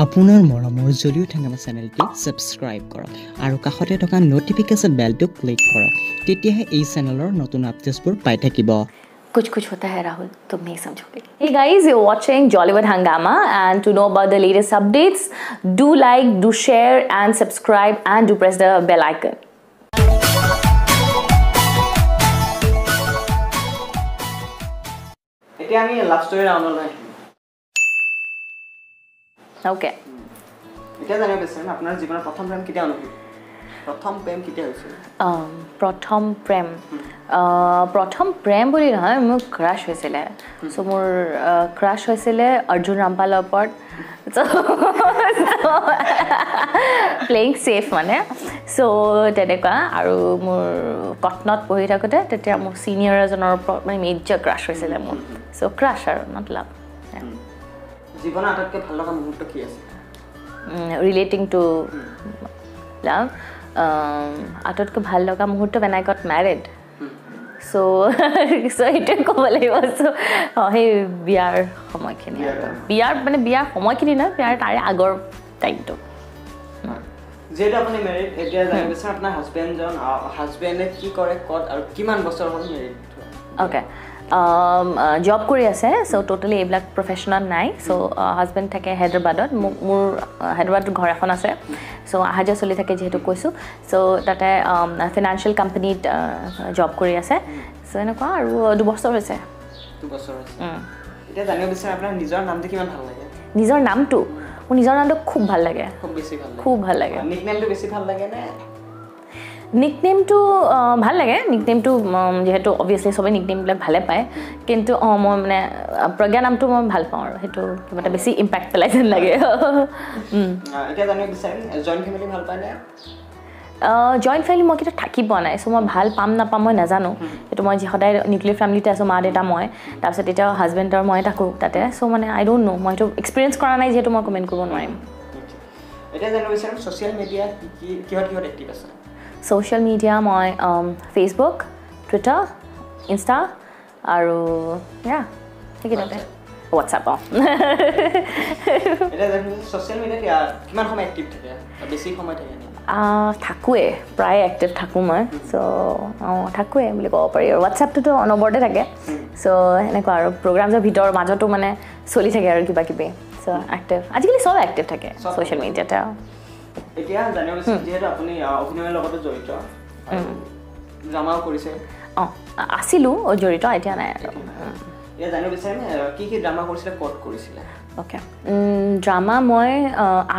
আপোনাৰ মৰমৰ জলিউড হাংগামা চেনেলটি ছাবস্ক্ৰাইব কৰক আৰু কাষতে থকা ন'টিফিকেশ্যন বেলটো ক্লিক কৰক, তেতিয়াহে এই চেনেলৰ নতুন আপডেটছবোৰ পাই থাকিব। कुछ कुछ होता है राहुल, तुम नहीं समझोगे। Hey guys, you're watching Jollywood Hungama, and to know about the latest updates, do like, do share and subscribe and do press the bell icon. এতিয়া আমি লাভ ষ্টৰী ৰাউণ্ডলৈ আহিম। অ'কে। এতিয়া জানিব বিচাৰিম আপোনাৰ জীৱনৰ প্ৰথম প্ৰেম কেতিয়া অনুভূত, প্ৰথম প্ৰেম কেতিয়া হৈছিল? প্ৰথম প্ৰেম, প্ৰথম প্ৰেম বুলি নহয়, মোৰ ক্ৰাছ হৈছিলে। চ' মোৰ ক্ৰাছ হৈছিলে অৰ্জুন ৰামপালৰ ওপৰত। প্লেয়িং ছেফ মানে। চ' তেনেকুৱা। আৰু মোৰ কটনত পঢ়ি থাকোঁতে তেতিয়া মোৰ ছিনিয়ৰ এজনৰ ওপৰত মানে মেজৰ ক্ৰাছ হৈছিলে মোৰ। চ' ক্ৰাছ আৰু not লাভ। জীৱনৰ আটাইতকৈ ভাল লগা মুহূৰ্ত কি আছে? ৰিলেটিং টু লাভ, আটাইতকৈ ভাল লগা মুহূৰ্ত when I got married. So সেইটোৱে ক'ব লাগিব। চ' সেই বিয়াৰ সময়খিনি আৰু বিয়াৰ মানে বিয়াৰ সময়খিনি নহয়, বিয়াৰ তাৰে আগৰ টাইমটো। যিহেতু আপুনি মেৰিড, এতিয়া জানিব বিচাৰোঁ আপোনাৰ হাজবেণ্ডজন, হাজবেণ্ডে কি কৰে, ক'ত আৰু কিমান বছৰ হ'ল মেৰিড? অ'কে, জব কৰি আছে। চ' ট'টেলি এইবিলাক প্ৰফেশ্যনত নাই। চ' হাজবেণ্ড থাকে হায়দৰাবাদত। মোৰ হায়দৰাবাদত ঘৰ এখন আছে। চ' অহা যোৱা চলি থাকে যিহেতু কৈছোঁ। চ' তাতে ফিনান্সিয়েল কোম্পানীত জব কৰি আছে। চ' এনেকুৱা। আৰু 2 বছৰ হৈছে। 2 বছৰ হৈছে। এতিয়া জানিব বিচাৰোঁ আপোনাৰ নিজৰ নামটো কিমান ভাল লাগে? নিজৰ নামটো, মোৰ নিজৰ নামটো খুব ভাল লাগে। খুব বেছি ভাল লাগে? খুব ভাল লাগে। নিকনেমটো বেছি ভাল লাগে নে? নিকনেমটো ভাল লাগে। নিকনেমটো যিহেতু অভিয়াছলি চবেই নিকনেমবিলাক ভালে পায়, কিন্তু অঁ মই মানে প্ৰজ্ঞা নামটো মই ভাল পাওঁ আৰু সেইটো কিবা এটা বেছি ইম্পেক্ট পেলাই যেন লাগে। এতিয়া জানিব বিচাৰিম জইণ্ট ফেমিলি ভাল পায়নে? জইণ্ট ফেমিলি মই কেতিয়াও থাকি পোৱা নাই। চ' মই ভাল পাম নাপাম মই নাজানো। সেইটো মই সদায় নিউক্লিয়াৰ ফেমিলিতে আছোঁ, মা দেউতা মই, তাৰপিছত এতিয়া হাজবেণ্ড আৰু মই থাকোঁ তাতে। চ' মানে আই don't ন', মই সেইটো এক্সপিৰিয়েঞ্চ কৰা নাই যিহেতু মই কমেণ্ট কৰিব নোৱাৰিম। এতিয়া জানিব বিচাৰিম ছ'চিয়েল মিডিয়া কি কি কিহত কিহত এক্টিভ আছে? ছ'চিয়েল মিডিয়া মই ফেচবুক, টুইটাৰ, ইনষ্টা আৰু সেইকেইটাতে, হোৱাটছআপ। অঁ। এতিয়া জানিব ছ'চিয়েল মিডিয়াত কিমান সময় এক্টিভ থাকে, বেছি সময় থাকে? থাকোঁৱে, প্ৰায় এক্টিভ থাকোঁ মই। চ' অঁ থাকোঁৱে বুলি ক'ব পাৰি। আৰু হোৱাটছআপটোতো অনবৰতে থাকে। চ' সেনেকুৱা আৰু প্ৰগ্ৰামছৰ ভিতৰৰ মাজতো মানে চলি থাকে আৰু কিবা কিবি। চ' এক্টিভ, আজিকালি চব এক্টিভ থাকে ছ'চিয়েল মিডিয়াতে। এতিয়া জানিব বিচাৰিম যিহেতু আপুনি অভিনয়ৰ লগতো জড়িত, ড্ৰামাও কৰিছে? অঁ, আছিলোঁ জড়িত, এতিয়া নাই আৰু। এতিয়া জানিব বিচাৰিম কি কি ড্ৰামা কৰিছিলে, ক'ত কৰিছিলে? অ'কে, ড্ৰামা মই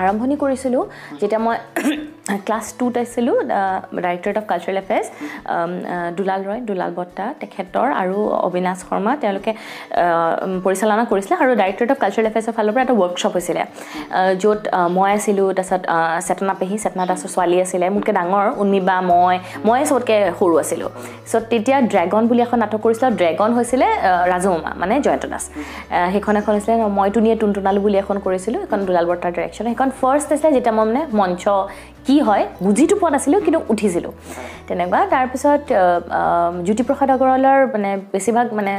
আৰম্ভণি কৰিছিলোঁ যেতিয়া মই ক্লাছ 2ত আছিলোঁ। Directorate of cultural affairs, Dulal Roy, Dulal Borta তেখেতৰ আৰু অবিনাশ শৰ্মা, তেওঁলোকে পৰিচালনা কৰিছিলে। আৰু ডাইৰেক্টৰেট অফ কালচাৰেল এফেয়াৰ্ছৰ ফালৰ পৰা এটা ৱৰ্কশ্বপ হৈছিলে য'ত মই আছিলোঁ, তাৰপিছত চেতনা পেহী, চেতনা দাসৰ ছোৱালী আছিলে, মোতকৈ ডাঙৰ উন্মিবা, মই চবতকৈ সৰু আছিলোঁ। চ' তেতিয়া ড্ৰেগন বুলি এখন নাটক কৰিছিলোঁ। ড্ৰেগন হৈছিলে ৰাজু মামা মানে জয়ন্ত দাস। সেইখন এখন হৈছিলে। মই টুনিয়ে টুনটুনালো বুলি এখন কৰিছিলোঁ, সেইখন দুলাল বৰ্তাৰ ডাইৰেকশ্যন। সেইখন ফাৰ্ষ্ট আছিলে যেতিয়া মই মানে মঞ্চ কি হয় বুজিতো পোৱা নাছিলোঁ, কিন্তু উঠিছিলোঁ তেনেকুৱা। তাৰপিছত জ্যোতিপ্ৰসাদ আগৰৱালাৰ মানে বেছিভাগ মানে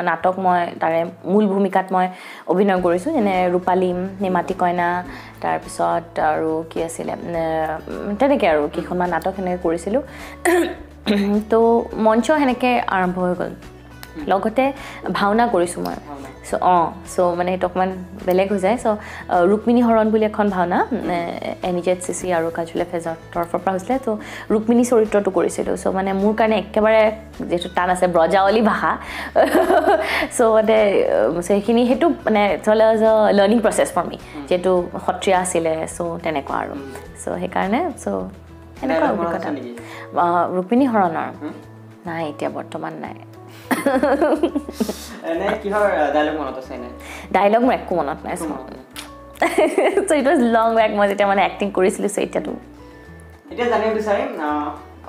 নাটক মই তাৰে মূল ভূমিকাত মই অভিনয় কৰিছোঁ, যেনে ৰূপালীম, নিমাতী কইনা, তাৰপিছত আৰু কি আছিলে, তেনেকৈ আৰু কেইখনমান নাটক সেনেকৈ কৰিছিলোঁ। তো মঞ্চ সেনেকৈ আৰম্ভ হৈ গ'ল। লগতে ভাওনা কৰিছোঁ মই। চ' অঁ চ' মানে সেইটো অকণমান বেলেগ হৈ যায়। চ' ৰুক্মিণী হৰণ বুলি এখন ভাওনা N E Z C C আৰু কালচাৰেল এফেয়াৰ্ছৰ তৰফৰ পৰা হৈছিলে। ত' ৰুক্মিণী চৰিত্ৰটো কৰিছিলোঁ। চ' মানে মোৰ কাৰণে একেবাৰে যিহেতু টান আছে ব্ৰজাৱলী ভাষা, চ' মানে সেইখিনি সেইটো মানে লাৰ্ণিং প্ৰচেছ ফৰ মি, যিহেতু সত্ৰীয়া আছিলে। চ' তেনেকুৱা আৰু চ' সেইকাৰণে চ' সেনেকুৱা অভিজ্ঞতা। ৰুক্মিণী হৰণৰ নাই, এতিয়া বৰ্তমান নাই। ডাইলগ মোৰ একো মনত নাই। So it was long back মই যেতিয়া মানে এক্টিং কৰিছিলোঁ। চ' এতিয়াতো এতিয়া জানিব বিচাৰিম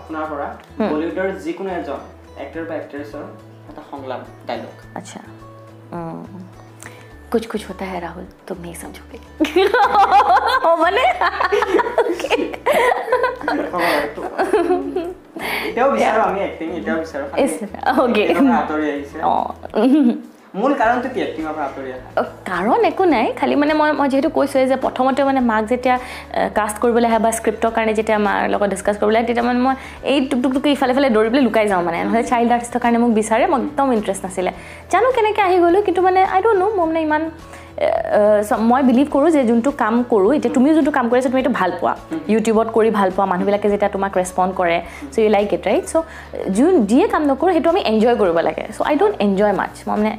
আপোনাৰ পৰা বলিউডৰ যিকোনো এজন এক্টৰ বা এক্ট্ৰেছৰ এটা সংলাপ, ডাইলগ। আচ্ছা, कुछ कुछ होता है राहुल, तुम नहीं समझोगे। মানে এতিয়াও বিচাৰো আমি এক্টিং, এতিয়াও বিচাৰো। অ'কে। আঁতৰি আহিছে। অঁ। মূল কাৰণটো কি এক্টিঙৰ পৰা আঁতৰি অহা? কাৰণ একো নাই, খালি মানে মই যিহেতু কৈছোঁৱেই যে প্ৰথমতে মানে মাক যেতিয়া কাষ্ট কৰিবলৈ আহে বা স্ক্ৰিপ্টৰ কাৰণে যেতিয়া মাৰ লগত ডিছকাছ কৰিবলৈ আহে, তেতিয়া মানে মই এই টুক টুক টুক ইফালে ইফালে দৌৰি পেলাই লুকাই যাওঁ মানে। নহ'লে চাইল্ড আৰ্টিষ্টৰ কাৰণে মোক বিচাৰে, মই একদম ইণ্টাৰেষ্ট নাছিলে, জানো কেনেকৈ আহি গ'লোঁ। কিন্তু মানে আই don't ন', মই মানে ইমান মই বিলিভ কৰোঁ যে যোনটো কাম কৰোঁ, এতিয়া তুমিও যোনটো কাম কৰি আছা তুমি এইটো ভাল পোৱা, ইউটিউবত কৰি ভাল পোৱা, মানুহবিলাকে যেতিয়া তোমাক ৰেচপণ্ড কৰে, so you like it, right? So যোন যিয়ে কাম নকৰোঁ সেইটো আমি এনজয় কৰিব লাগে। So I don't enjoy much. মই মানে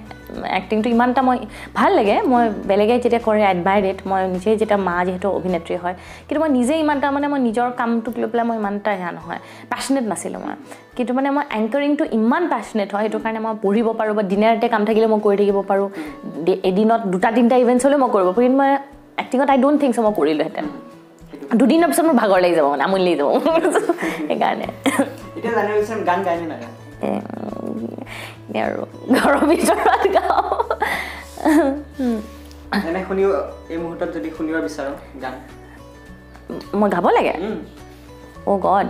এক্টিংটো ইমান এটা মই ভাল লাগে, মই বেলেগে যেতিয়া কৰে এডমায়াৰ it, মই নিজে যেতিয়া মা যিহেতু অভিনেত্ৰী হয়, কিন্তু মই নিজে ইমান এটা মানে মই নিজৰ কামটোক লৈ পেলাই মই ইমান এটা সেয়া নহয়, পেশ্যনেট নাছিলোঁ মই। কিন্তু মানে মই এংকাৰিংটো ইমান পেশ্যনেট হয়, সেইটো কাৰণে মই পঢ়িব পাৰোঁ বা দিনে ৰাতিয়ে কাম থাকিলে মই কৰি থাকিব পাৰোঁ, এদিনত 2টা 3টা ইভেণ্টছ হ'লেও মই কৰিব পাৰোঁ। কিন্তু মই এক্টিঙত আই don't think চ' মই কৰিলোঁহেঁতেন, দুদিনৰ পিছত মোৰ ভাগৰ লাগি যাব, মানে আমনি লাগি যাব, সেইকাৰণে। আৰু ঘৰৰ ভিতৰত গাওঁ। মই গাব লাগে? অ' গড,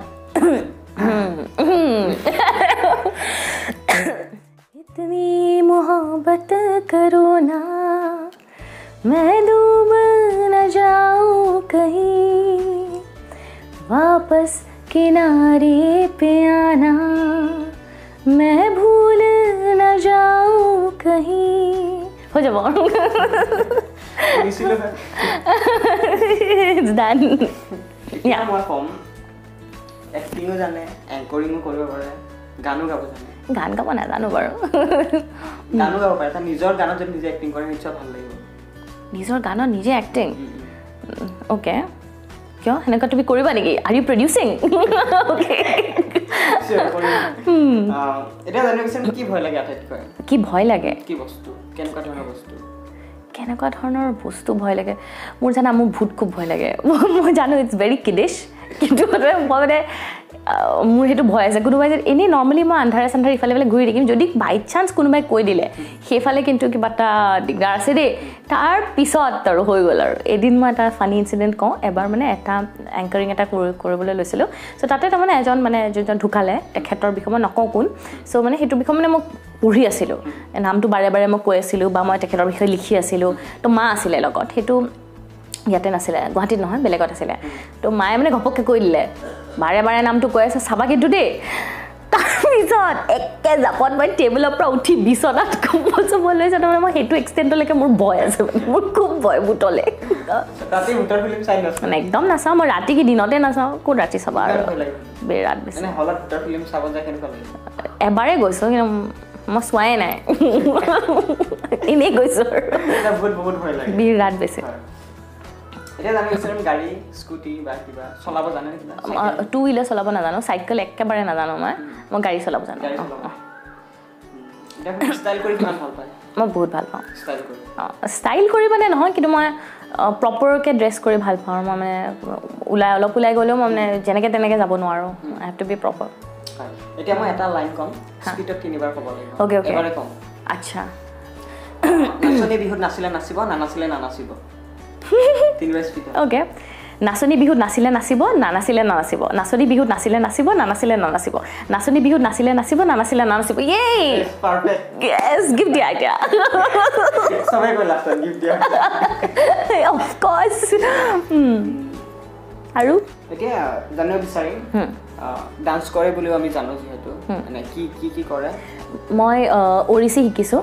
इतनी मोहब्बत करो ना, मैं डूब न जाऊं कहीं, वापस किनारे पे आना, मैं भूल न जाऊं कहीं। हो যাব। It's done. Yeah. মই কম এক্টিঙো জানে, এংকৰিঙো কৰিব পাৰে, গানো গাব জানে। গান গাব নাজানো বাৰু। গানো গাব পাৰে। নিজৰ গানত যদি নিজে এক্টিং কৰে নিশ্চয় ভাল লাগিব। নিজৰ গানত নিজে এক্টিং? অ'কে, কিয় সেনেকুৱা তুমি কৰিবা নেকি? Are you producing? Okay. এতিয়া জানিব বিচাৰিম কি ভয় লাগে আটাইতকৈ? কি ভয় লাগে? কি বস্তু, কেনেকুৱা ধৰণৰ বস্তু? কেনেকুৱা ধৰণৰ বস্তু ভয় লাগে? মোৰ জানা, মোৰ ভূত খুব ভয় লাগে। মই জানো it's very কিডিছ, কিন্তু মই মানে মোৰ সেইটো ভয় আছে। কোনোবাই যদি এনেই নৰ্মেলি মই আন্ধাৰে চান্ধাৰে ইফালে ইফালে ঘূৰি থাকিম, যদি বাই চান্স কোনোবাই কৈ দিলে সেইফালে কিন্তু কিবা এটা দিগদাৰ আছে দেই, তাৰপিছত আৰু হৈ গ'ল আৰু। এদিন মই এটা ফানি ইনচিডেণ্ট কওঁ। এবাৰ মানে এটা এংকাৰিং এটা কৰিবলৈ লৈছিলোঁ। চ' তাতে তাৰমানে এজন মানে যোনজন ঢুকালে, তেখেতৰ বিষয়ে মই নকওঁ কোন, চ' মানে সেইটো বিষয়ে মানে মই পঢ়ি আছিলোঁ, নামটো বাৰে বাৰে মই কৈ আছিলোঁ বা মই তেখেতৰ বিষয়ে লিখি আছিলোঁ। তো মা আছিলে লগত, সেইটো ইয়াতে নাছিলে, গুৱাহাটীত নহয় বেলেগত আছিলে। তো মায়ে মানে ঘপককৈ কৈ দিলে, বাৰে বাৰে নামটো কৈ আছে চাবা কিন্তু দেই। তাৰপিছত একে জাপত মই টেবুলৰ পৰা উঠি বিচনাত কম্বল চম্বল লৈছে। তাৰমানে মই সেইটো এক্সটেণ্টলৈকে মোৰ ভয় আছে, মানে মোৰ খুব ভয় ভূতলৈ। মানে একদম নাচাওঁ মই, ৰাতি কি দিনতে নাচাওঁ, ক'ত ৰাতি চাবা আৰু, বিৰাট বেছি। এবাৰেই গৈছোঁ কিন্তু মই চোৱাই নাই, এনেই গৈছোঁ আৰু, বিৰাট বেছি। টু হুইলাৰ চলাব নাজানো, চাইকেল একেবাৰে নাজানো মই, মই গাড়ী চলাব জানো। মই বহুত ভাল পাওঁ ষ্টাইল কৰি, মানে নহয় কিন্তু মই প্ৰপাৰকৈ ড্ৰেছ কৰি ভাল পাওঁ। মই মানে ওলাই অলপ ওলাই গ'লেও মই মানে যেনেকৈ তেনেকৈ যাব নোৱাৰোঁ, I have to be proper. এতিয়া মই এটা লাইন ক'ম, স্পীডত তিনিবাৰ ক'ব লাগিব। অ'কে অ'কে, আচ্ছা। নাচনী বিহুত নাচিলে নাচিব, নানাচিলে নানাচিব। অ'কে। নাচনী বিহুত নাচিলে নাচিব, নানাচিলে নানাচিব। নাচনী বিহুত নাচিলে নাচিব, নানাচিলে নানাচিব। নাচনী বিহুত নাচিলে নাচিব, নানাচিলে নানাচিব। ইয়ে, য়েছ, গিভ দিয়া এতিয়া। অফক'ৰ্ছ। আৰু এতিয়া জানিব বিচাৰিম, ডান্স কৰে বুলিও আমি জানো যিহেতু, মানে কি কি কি কৰে? মই ওড়িশী শিকিছোঁ।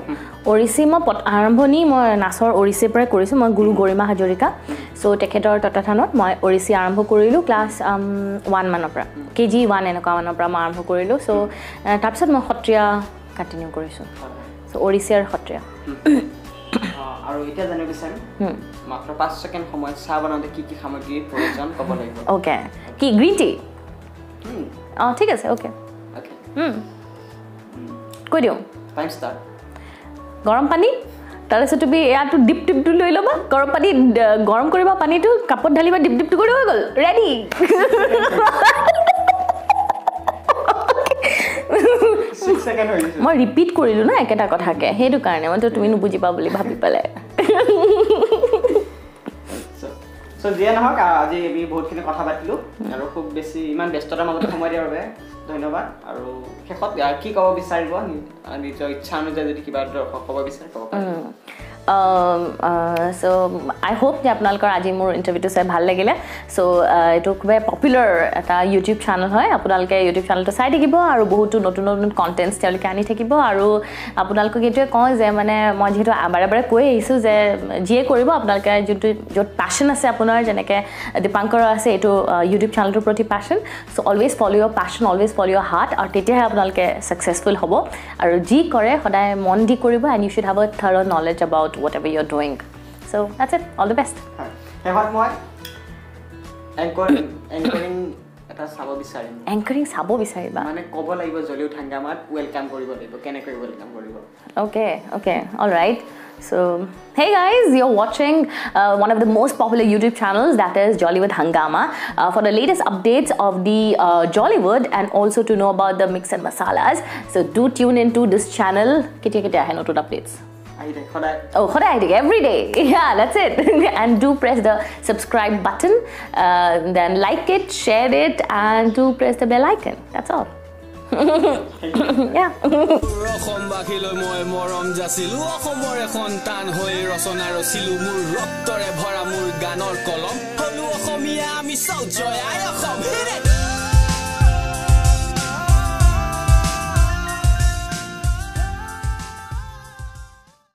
ওড়িশী মই আৰম্ভণি মই নাচৰ ওড়িশীৰ পৰাই কৰিছোঁ। মই গুৰু গৰিমা হাজৰিকা, চ' তেখেতৰ তত্বাৱধানত মই ওড়িশী আৰম্ভ কৰিলোঁ ক্লাছ 1 মানৰ পৰা, KG 1 এনেকুৱা মানৰ পৰা মই আৰম্ভ কৰিলোঁ। চ' তাৰপিছত মই সত্ৰীয়া কণ্টিনিউ কৰিছোঁ। চ' ওড়িশী আৰু সত্ৰীয়া। আৰু এতিয়া জানিব বিচাৰিম, মাত্ৰ 5 ছেকেণ্ড সময়ত চাহ বনাওঁতে কি কি সামগ্ৰীৰ প্ৰয়োজন ক'ব লাগিব। অ'কে, কি গ্ৰীণ টি? অঁ ঠিক আছে, অ'কে। কৈ দিওঁ। Time start. গৰম পানী, তাৰপিছত তুমি এয়াটো ডিপ টিপটো লৈ ল'বা, গৰম পানী গৰম কৰিবা, পানীটো কাপত ঢালিবা, ডিপ টিপটো কৰি হৈ গ'ল, ৰেডি। মই ৰিপিট কৰিলোঁ ন একেটা কথাকে, সেইটো কাৰণে মইতো তুমি নুবুজিবা বুলি ভাবি পেলাই। চ' যিয়ে নহওক, আজি আমি বহুতখিনি কথা পাতিলোঁ আৰু খুব বেছি ইমান ব্যস্ততাৰ মাজত সময় দিয়াৰ বাবে ধন্যবাদ। আৰু শেষত কি ক'ব বিচাৰিব, নিজৰ ইচ্ছা অনুযায়ী যদি কিবা দৰ্শক ক'ব বিচাৰে ক'ব পাৰিব। চ' আই হোপ যে আপোনালোকৰ আজি মোৰ ইণ্টাৰভিউটো চাই ভাল লাগিলে। চ' এইটো খুবেই পপুলাৰ এটা ইউটিউব চেনেল হয়, আপোনালোকে ইউটিউব চেনেলটো চাই থাকিব আৰু বহুতো নতুন নতুন কণ্টেণ্টছ তেওঁলোকে আনি থাকিব। আৰু আপোনালোকক এইটোৱে কওঁ যে মানে মই যিহেতু বাৰে বাৰে কৈ আহিছোঁ যে যিয়ে কৰিব আপোনালোকে যোনটো য'ত পেশ্যন আছে আপোনাৰ, যেনেকৈ দীপাংকৰৰ আছে এইটো ইউটিউব চেনেলটোৰ প্ৰতি passion, so always follow your passion, always follow your heart, আৰু তেতিয়াহে আপোনালোকে ছাকচেছফুল হ'ব। আৰু যি কৰে সদায় মন দি কৰিব, and you should have a thorough knowledge about whatever you're doing. So that's it. All the best. শেষত মই এংকৰিং এটা চাব বিচাৰিম। এংকৰিং চাব বিচাৰিবা? মানে ক'ব লাগিব জলিউড হাংগামাত welcome কৰিব লাগিব, কেনেকৈ welcome কৰিব? Okay, okay, all right. So, hey guys, you're watching one of the most popular YouTube channels, that is Jollywood Hungama. For the latest updates of the Jollywood and also to know about the mix and masalas, so do tune into this channel. Ketia ketia ahe notun updates? Oh, সদায় আহি থাকে, every day. Yeah, that's it. And do press the subscribe button, then like it, share it, and do press the bell icon. That's all. Yeah. অসমবাসীলৈ মই মৰম যাচিলো, অসমৰে সন্তান হৈ ৰচনা ৰচিলো, মোৰ ৰক্তৰে ভৰা মোৰ গানৰ কলম, হলো অসমীয়া আমি চৌ, জয় আই অসম।